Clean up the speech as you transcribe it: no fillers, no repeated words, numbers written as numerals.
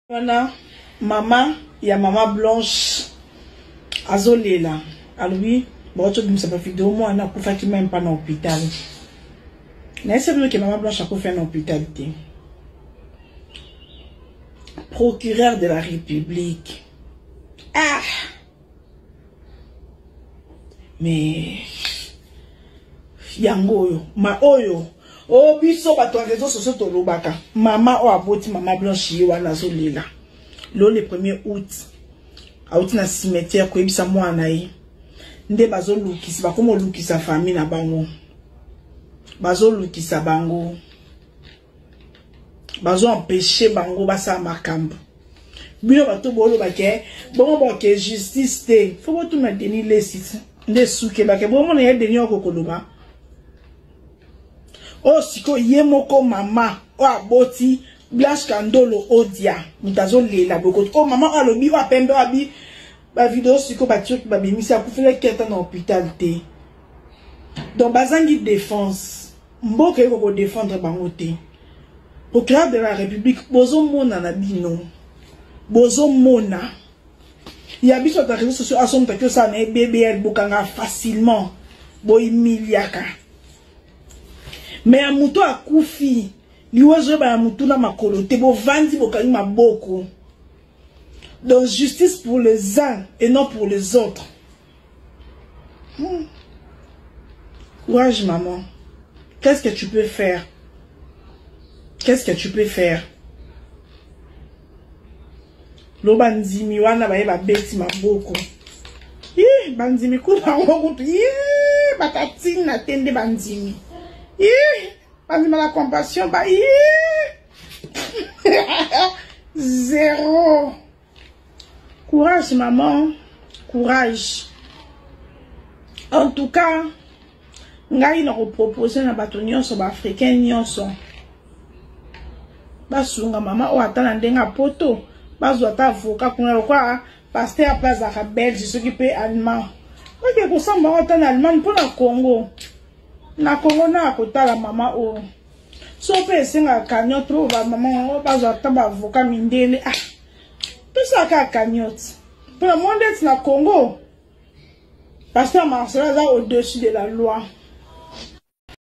Wana mama ya mama Blanche azolela alobi bauti obimisa ba video mwana akufaki meme pas na hôpital. Nayebisa bino ke mama Blanche akufi na hôpital te. Procureur de la République. Ah! Mais yango oyo ma oyo o oh, biso bato ya réseau sociaux tolobaka mama oyo aboti mama blanche ye wana azolela lo le premier août auti na cimetière koyebisa mwana na ye nde bazolukisa bakoma olukisa famille na bango bazolukisa bango bazo empêcher bango basala makambo bino bato boloba ke bongo boke justice te fo botuna denis lesi nde esukelaka bomona ye denis oko koloba oyo sikoyo ye moko mama oyo aboti blanche kandolo odia moto azolela bokoto oyo mama oyo alobi oyo apembe oyo abi bavideo sikoyo baturki babimisi akufelaki ata na hôpital te donc bazangi défense Mboka eko ko defendre bango te. Procureur de la République bozomona na bino. Bozomona. Ya biso ta réseaux sociaux asomta ki osala na ye BBL bokanga facilement. Bohumiliaka. Mais ya moto akufi liwa ezoyeba ya motu na makolo te bovandi bokangi maboko. Donc justice pour les uns et non pour les autres. Courage maman. Qu'est-ce que tu peux faire? Qu'est-ce que tu peux faire? Loba ndimi wana baye babeti maboko. Ih, bandimi kuna yango kutu. Ih, batatina te nde bandimi. Ih, bandima la compassion ba ih. Zéro. Courage maman, courage. En tout cas, ngai na kopropose na bato nyonso ba africain nyonso basunga mama oyo ata na ndenge ya poto bazwa ata avocat kuna lokola pasteur mpe azalaka belge soki mpe allemand bake kosamba yango ata na allemagne mpo na congo na congo na kotala mama oyo so mpe esengaka cagnotte oyo bamama yango bazwa ata baavocat mindele ah tosala kaka cagnotte mpo na mwa ndeti na congo pasteur marcelo aza au-dessus de la loi.